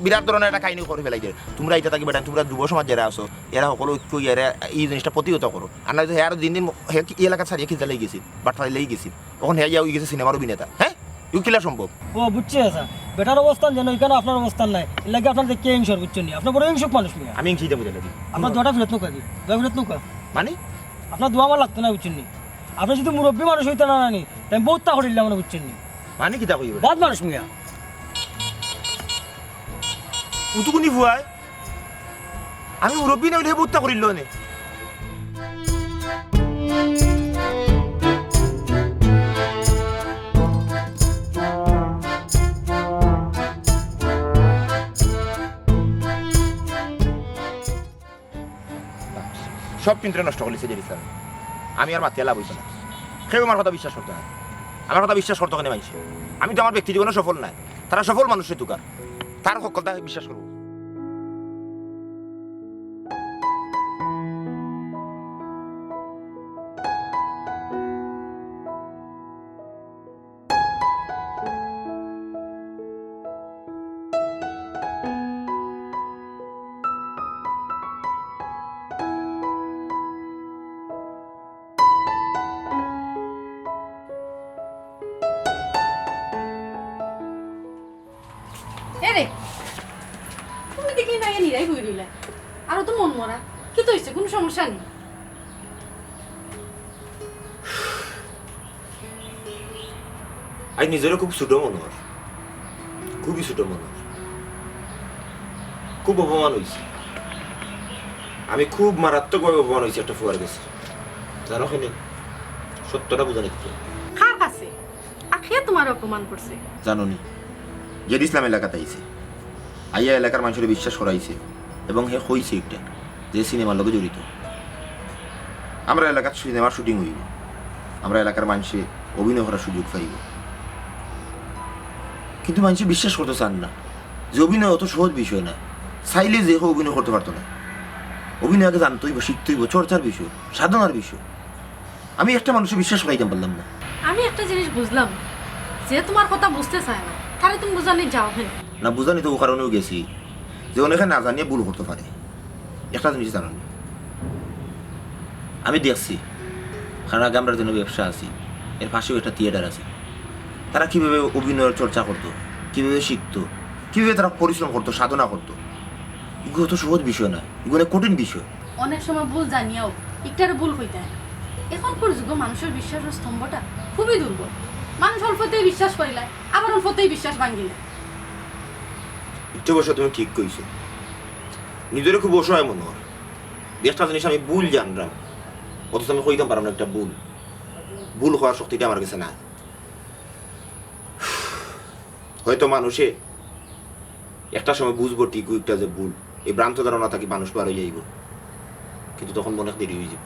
বিরাট ধরনের একটা কাহিনী করে ফেলাই দেয়। তোমরা এটা থাকি বেটা, তোমরা যুব সমাজ যারা আছো, এরা সকল ঐক্য হইয়া এরা এই জিনিসটা প্রতিহত করো। আর না তো হে আরো দিন দিন ম-, হে কি এই এলাকা ছাড়িয়ে খিলতে লেগে গেছে, বাটপাড়া লেগে গেছে। এখন হে ইয়া হয়ে গেছে সিনেমার অভিনেতা, হ্যাঁ? ইউ কিলা সম্ভব? ও, বুঝছি চাচা। বেটার অবস্থান যেন এখানে আপনার অবস্থান নাই, এর লাগি আপনার দেখে হিংসর, বুঝছেন নি? আপনার বড় হিংসুক মানুষ মিয়া। আমি হিংসিতে বুঝে লাগি। আপনার দোয়াটা ফেরত নৌকা কি? দোয়া ফেরত নৌকা? মানে? আপনার দোয়া আমার লাগতো না, বুঝছেন নি? আপনি যদি মুরব্বী মানুষ হইতে না, না নি, তাই বহুত তা করিলাম না, বুঝছেন নি? মানে কিতা কইবে? বদ মানুষ মিয়া। উতুকুনি ফুয়ায়, আমি মুরব্বী না হইলে হে বউত্তা করিল নে। সব চিন্তা নষ্ট করলি সেজে দিছিলাম। আমি আর মাতিয়া লাভ হইতো না। কেউ আমার কথা বিশ্বাস করতো না। আমার কথা বিশ্বাস করতো কেন মানষে? আমি তো আমার ব্যক্তি জীবনে সফল নাই। তারা সফল মানুষের দোকান। তার সকলতা বিশ্বাস করবো। তুমি দেখি না, নিরাই বই রইলা। আরো তো মন মরা। কিতা অইছে? কুনু সমস্যা নি? আইজ নিজরে খুব ছোট মনো অর, খুবই ছোট মনো অর। খুব অপমান অইছে, আমি খুব মারাত্মকভাবে অপমান অইছি একটা ফুয়ার গেছে। জানো কেনে? সত্যটা বুঝা নিতে। কার কাছে? আর কে তুমারে অপমান করছে? জানো নি? জেড ইসলাম এলাকাত আইছে, আইয়া এলাকার মানষরে বিশ্বাস করাইছে এবং হে কইছে একটা যে সিনেমার লগে জড়িত। আমরার এলাকাত সিনেমার shooting অইবো, আমরার এলাকার মানষে অভিনয় করার সুযোগ পাইবো। কিন্তু মানষে বিশ্বাস করতো চার না যে অভিনয় অত সহজ বিষয় না। চাইলে যে কেউ অভিনয় করতো পারতো না। অভিনয় আগে জানতো অইবো, শিখতো অইবো, চর্চার বিষয়, সাধনার বিষয়। আমি একটা মানষরে বিশ্বাস করাইতাম পারলাম না। আমি একটা জিনিস বুঝলাম, যে তুমার কথা বুঝতে চায় না, তারে তুমি বুঝানি যাও কেনে? না, বুঝানি তো অউ কারণেউ গেছি যে অনেকে না জানিয়া ভুল করতো পারে। একটা জিনিস জানো নি? আমি দেখছি, কারণ আগে আমরার যেন ব্যবসা আছিল, এর পাশেও একটা থিয়েটার আছিল। তারা কিভাবে অভিনয়ের চর্চা করতো, কিভাবে শিখতো, কিভাবে তারা পরিশ্রম করতো, সাধনা করতো, ইগু অত সহজ বিষয় না, ইগু অনেক কঠিন বিষয়। অনেক সময় ভুল জানিয়াও ইকটারে ভুল কইতায়। এখনকার যুগো মানষর বিশ্বাসর স্তম্ভটা খুবই দুর্বল। মানুষ অল্পতেই বিশ্বাস করিলায়, আবার অল্পতেই বিশ্বাস ভাঙ্গিলায়। ইকটা অবশ্য তুমি ঠিক কইছো। নিজরে খুব অসহায় মনো অর। একটা জিনিস আমি ভুল জানরাম, অথচ আমি কইতাম পাররাম না একটা ভুল। ভুল কওয়ার শক্তিটা আমার গেছে নাই। হয়তো মানষে একটা সময় বুঝবো ঠিক একটা যে ভুল, এই ভ্রান্ত ধারণা থাকি মানুষ বার অইয়া আইবো, কিন্তু তখন অনেক দেরি অইযিবো।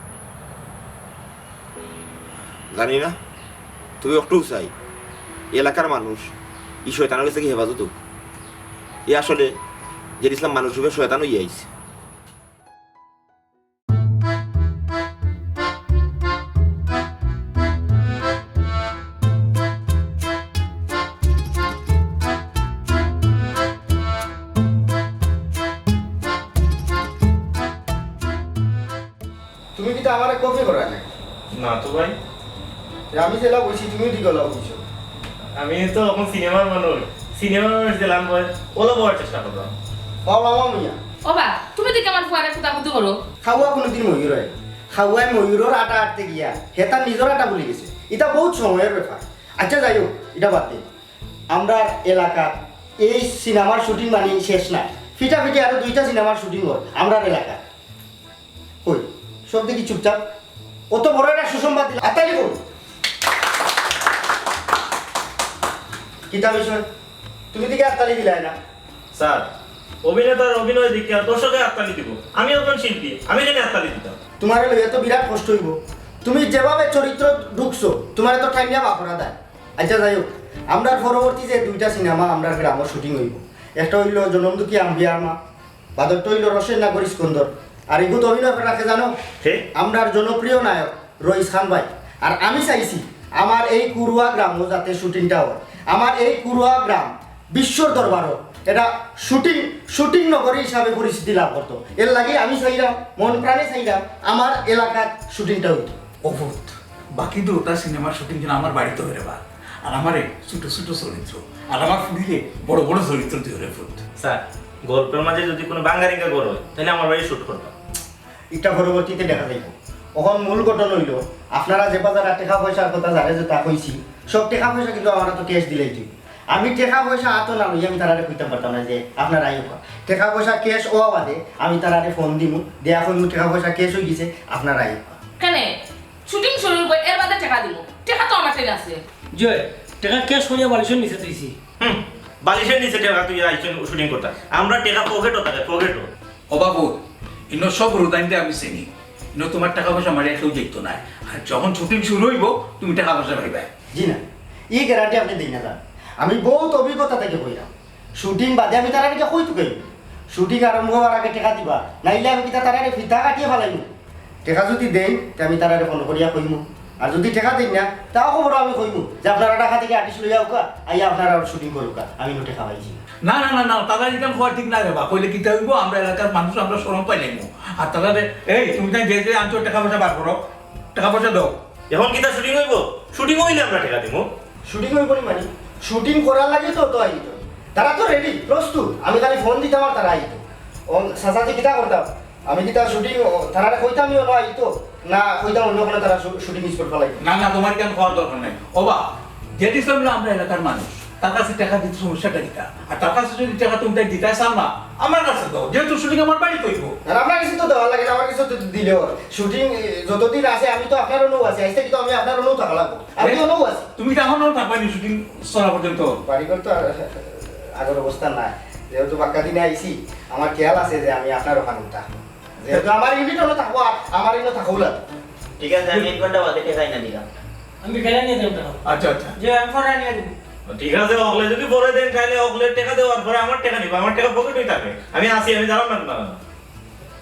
জানি না, তুমি একটু চাই, এলাকার মানুষ ই শয়তানর গেছে কি হেফাজত অউক। এ আসলে জেড ইসলাম মানুষ রূপে শয়তান অইয়া আইছে। তুমি কিতা আমারে কপি করায় নাকি? না তো ভাই। এ, আমি যেলা বইছি, তুমিও ঠিক অলা বইছো। আমি তো অখন সিনেমার মানুষ, সিনেমার মানুষ যেলা বয়, অলা বওয়ার চেষ্টা কররাম। ও মামা মিয়া। ও বা, তুমি দেখি আমার ফুয়ারে কুতাকুতি করো। খাওয়া কুনুদিন ময়ূর অয়? খাওয়ায় ময়ূরর আটা আটতে গিয়া, হে তার নিজর আটা ভুলি গেছে। ইটা বউত সময়র ব্যাপার। আচ্ছা, যাই অউক, ইটা বাদ দে। আমরার এলাকাত এই সিনেমার shooting মানি শেষ নায়। ফিটাফিটি আরো দুইটা সিনেমার shooting অর আমরার এলাকাত। কই, সব দেখি চুপচাপ। অত বড় একটা সুসংবাদ দিলা। আত্তালি কই? কিতা বিষয়? তুমি দেখি আত্তালি দিলায় না। স্যার, অভিনেতার অভিনয় দেখিয়া দর্শকে আত্তালি দিবো। আমি একজন শিল্পী, আমি কেনে আত্তালি দিতাম? তুমারে লইয়া তো বিরাট কষ্ট অইবো। তুমি যেভাবে চরিত্র ঢুকছো, তুমারে তো টানিয়া বার করা দায়। আচ্ছা, যাই অউক, আমরার পরবর্তী যে দুইটা সিনেমা আমরার গ্রামো shooting অইবো, একটা অইলো জনম দুঃখী আম্বিয়ার মা, বাদরটা অইলো রসের নাগর ইস্কন্দর। আর ইগুত অভিনয় কররা কে জানো? কে? আমরার জনপ্রিয় নায়ক রইস খান ভাই। আর আমি চাইছি আমার এই কুরুয়া গ্রামো যাতে shooting টা অয়, আমার এই কুরুয়া গ্রাম বিশ্বর দরবারো এটা shooting, shooting নগরী হিসাবে পরিচিতি লাভ করতো। এর লাগি আমি চাইরাম, মন প্রাণে চাইরাম আমার এলাকাত shooting টা অইতো। ও পুত, বাকি দুইটা সিনেমার shooting যেন আমার বাড়িত অয় রে বা। আর আমারে ছোট ছোট চরিত্র, আর আমার ফুড়িরে বড় বড় চরিত্র দিও রে পুত। স্যার, গল্পর মাঝে যদি কুনু ভাঙ্গারিঙ্গা ঘর অয়, তাইলে আমার বাড়ি shoot করবা। ইটা পরবর্তীতে দেখা যাইবো। অখন মূল ঘটনা অইলো, আপনারা যে বাজার আর টেকা পয়সার কথা যারে যেতা কইছি, সব টেকা পয়সা কিন্তু আমারে তো cash দিলাইতো অইবো। আমি টেকা পয়সা আতো না লইয়া আমি তারারে কইতাম পারতাম না যে আপনারা আইউক্কা। টেকা পয়সা cash অওয়া বাদে আমি তারারে phone দিমু, দিয়া কইমু টেকা পয়সা cash অইগেছে, আপনারা আইউক্কা। কেনে? Shooting শুরু অইবো, এর বাদে টেকা দিমু। টেকা তো আমার টেনে আছে। জি অয়, টেকা cash করিয়া বালিশর নিচে থইছি। হুম, বালিশর নিচে টেকা থইয়া আইছো shooting করতা। আমরার টেকা পকেটো থাকে, পকেটো। ও বাবু, ইনো সব রুদাইনতে আমি চিনি। ইনো তুমার টেকা পয়সা মারিয়া কেউ যাইতো নায়। আর যখন shooting শুরু অইবো, তুমি টেকা পয়সা পাইবায়। জি না, ই guarantee আপনে দেইন না যান। আমি বউত অভিজ্ঞতা থাকি কইরাম। Shooting বাদে আমি তারারে গিয়া কই তুকাইমু? Shooting আরম্ভ অওয়ার আগে টেকা দিবা, নাইলে আমি কিতা তারারে ফিতা কাটিয়া ফালাইমু? টেকা যুদি দেইন, তে আমি তারারে phone করিয়া কইমু। আর যুদি টেকা দেইন না, তাও খবর আমি কইমু যে আপনারা ঢাকা থাকি artist লইয়া আউক্কা, আইয়া আপনারা shooting করউক্কা, আমি ইনো টেকা পাইছি না। না, না, না, না, তারা ইখান কওয়া ঠিক নায় রে বা। কইলে কিতা অইবো? আমরা এলাকার মানুষ, আমরা শরম পাইলাইমু। আর তারারে, এই, তুমি তাই যে যে আনছো টেকা পয়সা বার করো, টেকা পয়সা দেও। অখন কিতা shooting অইবো? Shooting অইলে আমরা টেকা দিমু। Shooting অইবো নি মানে? Shooting করার লাগি তো, তো আইতো। তারা তো ready, প্রস্তুত। আমি খালি phone দিতাম আর তারা আইতো। ও, চাচাজি, কিতা করতাম? আমি কিতা shooting, ও, তারারে কইতাম ইও না, আইতো? না, কইতাম অন্য কোনো তারা শু-, shooting spot ফালাই। না, না, তোমার কেন কওয়ার দরকার নাই। ও বা, জেড ইসলাম হলো আমরা এলাকার মানুষ, তার কাছে টাকা দিতে সমস্যাটা কিতা? আর তার কাছে যদি টাকা তুমি তাই দিতে চাও না, আমার কাছে দাও, যেহেতু shooting আমার বাড়িত অইবো। আর আপনার কাছে তো দেওয়া লাগে না, আমার কাছে তো দিলেও shooting, এ, যতদিন আছে আমি তো আপনার অনু আছি, আইজ থাকি তো আমি আপনার অনু থাকা লাগবো। আমি এ, অনু আছি। তুমি তো এখন থাকবা নি shooting চলা পর্যন্ত? বাড়িঘর তো আর আগর অবস্থা নাই, যেহেতু বাক্কা দিনে আইছি, আমার খেয়াল আছে যে আমি আপনার ওখানে থাকবো। যেহেতু আমার ইউনিট হলো থাকবো, আর আমার ইউনিট থাকবো না। ঠিক আছে, আমি এক ঘন্টা বাদে টেকা আইনা দিলাম। আমি বিকালে নিয়া দিমু টেকা। আচ্ছা, আচ্ছা। জি, আমি পরে নিয়া দিমু। ঠিক আছে, অকলে যদি পরে দেন, তাইলে অকলে টেকা দেওয়ার পরে আমার টেকা নিবা, আমার টেকা পকেটেই থাকে। আমি আছি, আমি জানাম না।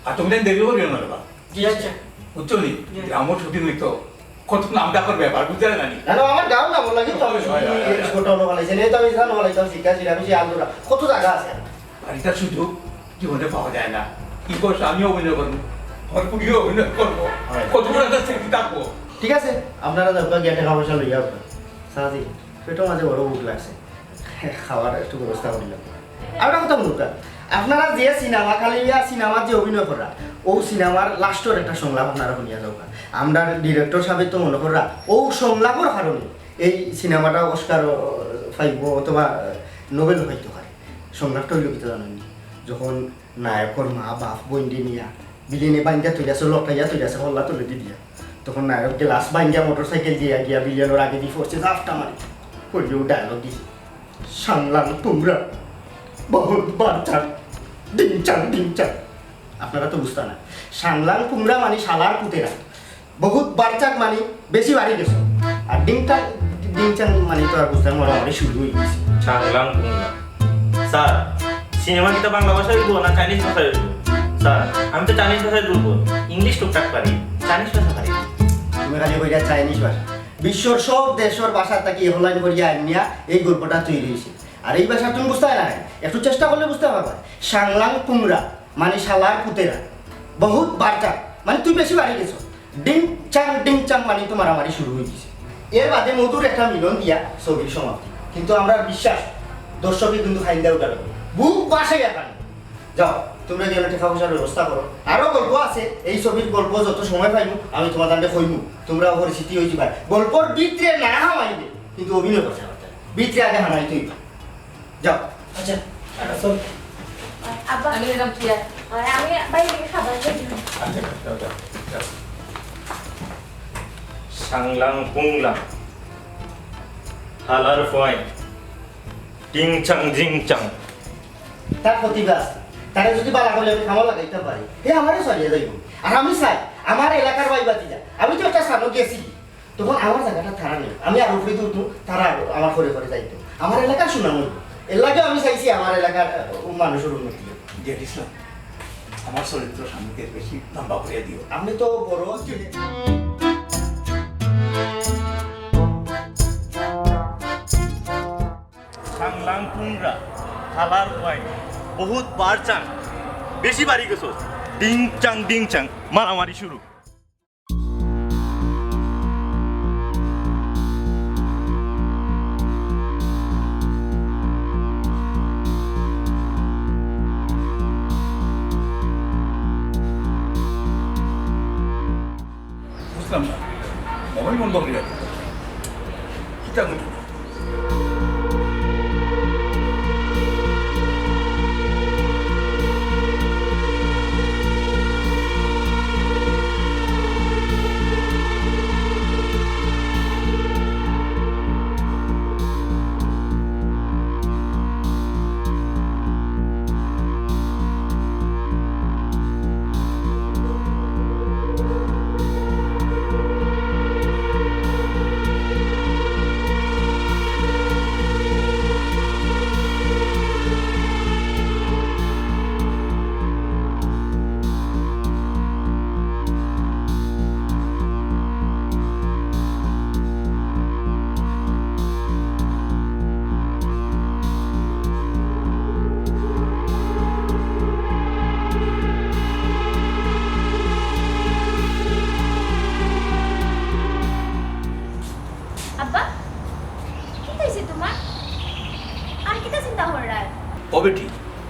আর তুমি দেন দেরি করিও না রে বা। জি, আচ্ছা। বুঝছো নি? জি। গ্রামর shooting অইতো, কত নাম ডাকর ব্যাপার, বুঝছো না নি? না, না, আমার গাঁও না, বললাম কি, তো আমি হয়, হয়, হয়, হয়। ছোট হলো বলে, সে নেই তো আমি জানো বলে, তো শিক্ষা ছিল, আমি সে আলুরা, কত জায়গা আছে। আর এটা সুযোগ জীবনে পাওয়া যায় না। কি করছো, আমিও অভিনয় করবো, আমার পুড়িও অভিনয় করবো, হয়। কত বড় একটা সেক্সি থাকবো। ঠিক আছে, আপনারা যাওগা গিয়া টেকা পয়সা লইয়া আপনার সারাদিন পেটর মাঝে বড় ভুক লাগছে, খাওয়ার একটু ব্যবস্থা করিলাম। আর একটা কথা বলুন, আপনারা যে সিনেমা, খালি ইয়া সিনেমার যে অভিনয় করা, ও সিনেমার লাস্টের একটা সংলাপ আপনারা শুনিয়া যাওগা। আমরা ডিরেক্টর সাহেব তো মনে করা, ও সংলাপের কারণে এই সিনেমাটা অস্কার পাইব অথবা নোবেল পাইতে পারে। সংলাপটা হইল কিতা জানেন? যখন নায়কর মা, বাপ, বইনরে নিয়া বিলেনে বাঙ্গা তুলিয়াছে, লটাইয়া তুলিয়াছে, হল্লা তুলে দি দিয়া। তখন নায়ক গ্লাস বাঙ্গা মোটরসাইকেল দিয়া গিয়া বিলেনর আগে দি পড়ছে, জাপটা মারি। পড়িয়া ও ডায়লগ দিছে, "সাংলাং পুংরা, বহুত বারচাং, ডিংচাং ডিংচাং।" আপনারা তো বুঝতা না। সাংলাং পুংরা মানে শালার পুতেরা। বহুত বারচাক মানে বেশি বাড়ি গেছো। আর ডিংচাং, ডিংচাং মানে তো আর বুঝলাম, মোটামুটি শুরু হয়ে গেছে। সাংলাং পুংরা। স্যার, সিনেমা কিতা বাংলা ভাষায় দিব না চাইনিজ ভাষায় দিব? স্যার, আমি তো চাইনিজ ভাষায় দুর্বল, ইংলিশ টুকটাক পারি, চাইনিজ ভাষা পারি না। তুমি খালি কইরা চাইনিজ ভাষা। বিশ্বর সব দেশর ভাষা থাকি online করিয়া আনিয়া এই গল্পটা তৈরি হয়েছে। আর এই ভাষা তুমি বুঝতে না, একটু চেষ্টা করলে বুঝতে পারবা। সাংলাং পুংরা মানে শালার পুতেরা, বহুত বারচাক মানে তুই বেশি বাড়ি গেছো। ডিং চাং, ডিং চাং মানে তো মারামারি শুরু হয়ে গেছে। এর বাদে মধুর একটা মিলন দিয়া ছবির সমাপ্তি। কিন্তু আমরা বিশ্বাস, দর্শকে কিন্তু খাইন্দা উঠাবে, বুক বাসাইয়া কান্দে। যাও, তোমরা গিয়া টেকা পয়সার ব্যবস্থা করো। আরো গল্প আছে, এই ছবির গল্প যত সময় পাইমু আমি তোমার দান্ডে কইমু, তোমরা পরিচিতি হয়ে যাবে। গল্পর ভিতরে না হামাইলে কিন্তু অভিনয় করতে পারতে না। ভিতরে আগে হামাইতে হইবে। যাও। আচ্ছা, আচ্ছা, চল। আব্বা। আমি এলাম, তুই আয়। আয়, আমি বাইরে থেকে খাবার খেয়ে দিলাম। আচ্ছা, যাও, যাও, যাও। সাংলাং পুংলাং। হালার ফুয়াইন। টিং চাং জিং চাং। তার প্রতিভা আছে। তারে যদি বালা করলে আমি কামো লাগাইতে পারি, হে আমারে চালিয়ে যাইব। আর আমি চাই, আমার এলাকার ভাই ভাতিজা, আমি তো একটা স্থানো গেছি, তখন আমার জায়গাটা তারা নেই, আমি আর উপরে উঠু, তারা আরো আমার ঘরে ঘরে যাইতো, আমার এলাকার সুনাম হইতো। এর লাগেও আমি চাইছি আমার এলাকার, আহ, মানুষের উন্নতি হোক। জেড ইসলাম, আমার চরিত্র স্বামীকে বেশি লম্বা করে দিও। আপনি তো বড় ছেলে। সাংলাং পুংরা, হালার ওয়াই, বহুত বারচাং, বেশি বাড়ি গেছস, ডিং চাং ডিং চাং, মারামারি শুরু। বুঝলাম না, মোবাইল বন্ধ হয়ে গেল, কিতা করি?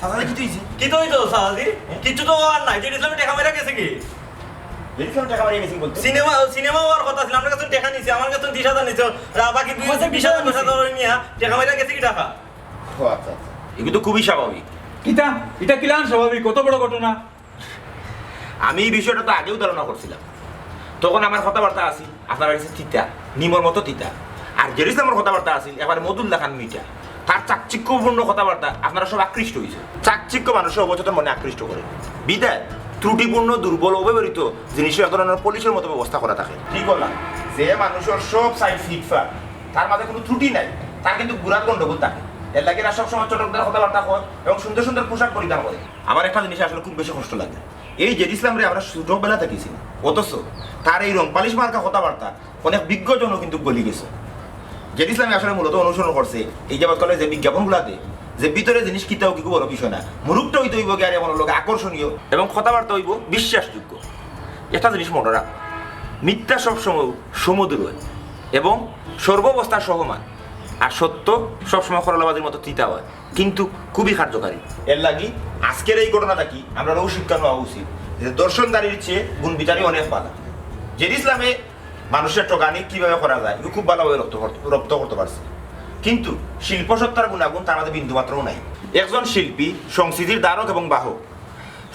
চাচাজি, কিতা অইছে? কিতা অইতো চাচাজি? কিচ্ছু তো অওয়ার নাই। জেড ইসলামে টেকা মাইরা গেছে গি? জেড ইসলামে টেকা মাইরা গেছে গি বলতে? সিনেমা, সিনেমা অওয়ার কথা আছিল, আমরার কাছে টেকা নিছে, আমার কাছে তিরিশ হাজার নিছে, আর বাকি দুই বিশ হাজার, দশ হাজার নিয়া টেকা মাইরা গেছে গি টেকা? ও আচ্ছা, আচ্ছা। এগুলো তো খুবই স্বাভাবিক। কিতা? ইটা কিলান স্বাভাবিক? কত বড় ঘটনা। আমি এই বিষয়টা তো আগেও ধারণা করছিলাম। তখন আমার কথাবার্তা আছিল আপনারার গেছে তিতা, নিমর মতো তিতা। আর জেড ইসলামর কথাবার্তা আছিল একেবারে মধুর লাখান মিঠা। তার চাকচিক্যপূর্ণ কথাবার্তা আপনারা সব আকৃষ্ট অইছে। চাকচিক্য মানুষরে অবচেতন মনে আকৃষ্ট করে। বিধায় ত্রুটিপূর্ণ, দুর্বল, অব্যবহৃত জিনিসও এক ধরনের পলিশর মতো ব্যবস্থা করা থাকে। ঠিক না? যে মানুষর সব সাইড ফিটফাট, তার মাঝে কোনো ত্রুটি নাই, তার কিন্তু গুড়াত গন্ডগোল থাকে। এর লাগি এরা সবসময় চটকদার কথাবার্তা কয় এবং সুন্দর সুন্দর পোশাক পরিধান করে। আমার একটা জিনিস আসলে খুব বেশি কষ্ট লাগে, এই জেড ইসলামরে আমরা ছোটবেলা থাকি চিনি, অথচ তার এই রং পালিশ মার্কা কথাবার্তা অনেক বিজ্ঞজনও কিন্তু গলি গেছে। জেড ইসলামে আসলে মূলত অনুসরণ করছে এই যাবৎকালে যে বিজ্ঞাপনগুলাতে যে ভিতরে জিনিস কিতাও কি বড় বিষয় না, মুরুখটা অইতে অইবো গিয়া আর এমন লোক আকর্ষণীয় এবং কথাবার্তা অইবো বিশ্বাসযোগ্য। একটা জিনিস মনে রাখ, মিথ্যা সবসময় সমুদ্র হয় এবং সর্বাবস্থা সহমান, আর সত্য সবসময় করলাবাজির মতো তিতা হয়, কিন্তু খুবই কার্যকারী। এর লাগি আজকের এই ঘটনা থাকি আমরা রৌ শিক্ষা নেওয়া উচিত। যে দর্শনদারির চেয়ে গুণবিচারী অনেক ভালা। জেড ইসলামে মানুষের ঠকানি কিভাবে করা যায়, ও খুব ভালোভাবে রপ্ত কর-, রপ্ত করতে পারছে। কিন্তু শিল্প সত্তার গুণাগুণ তার মাঝে বিন্দু মাত্রও নাই। একজন শিল্পী সংস্কৃতির ধারক এবং বাহক।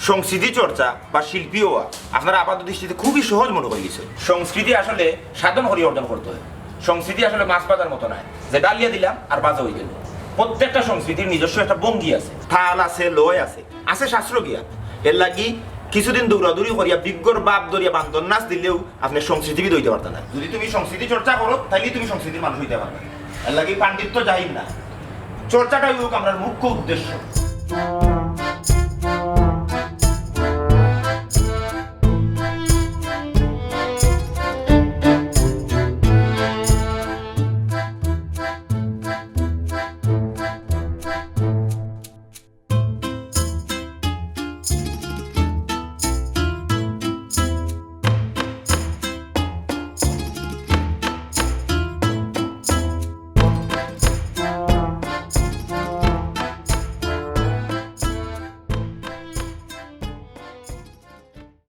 সংস্কৃতি চর্চা বা শিল্পী হওয়া আপনারা আপাত দৃষ্টিতে খুবই সহজ মনে করি গেছে। সংস্কৃতি আসলে সাধন করি অর্জন করতে হয়। সংস্কৃতি আসলে মাছ বাজার মতো নয়, যে ডালিয়া দিলাম আর বাজা হয়ে গেল। প্রত্যেকটা সংস্কৃতির নিজস্ব একটা ভঙ্গি আছে, তাল আছে, লয় আছে, আছে শাস্ত্র জ্ঞান। এর লাগি কিছুদিন দৌড়াদৌড়ি করিয়া বিজ্ঞর বাপ ধরিয়া বান্দর নাচ দিলেও আপনি সংস্কৃতিবিদ হইতে পারতেন না। যদি তুমি সংস্কৃতি চর্চা করো, তাইলে তুমি সংস্কৃতির মানুষ হইতে পারবে। এর লাগি পাণ্ডিত্য জাহির না, চর্চাটাই হোক আমরা মুখ্য উদ্দেশ্য।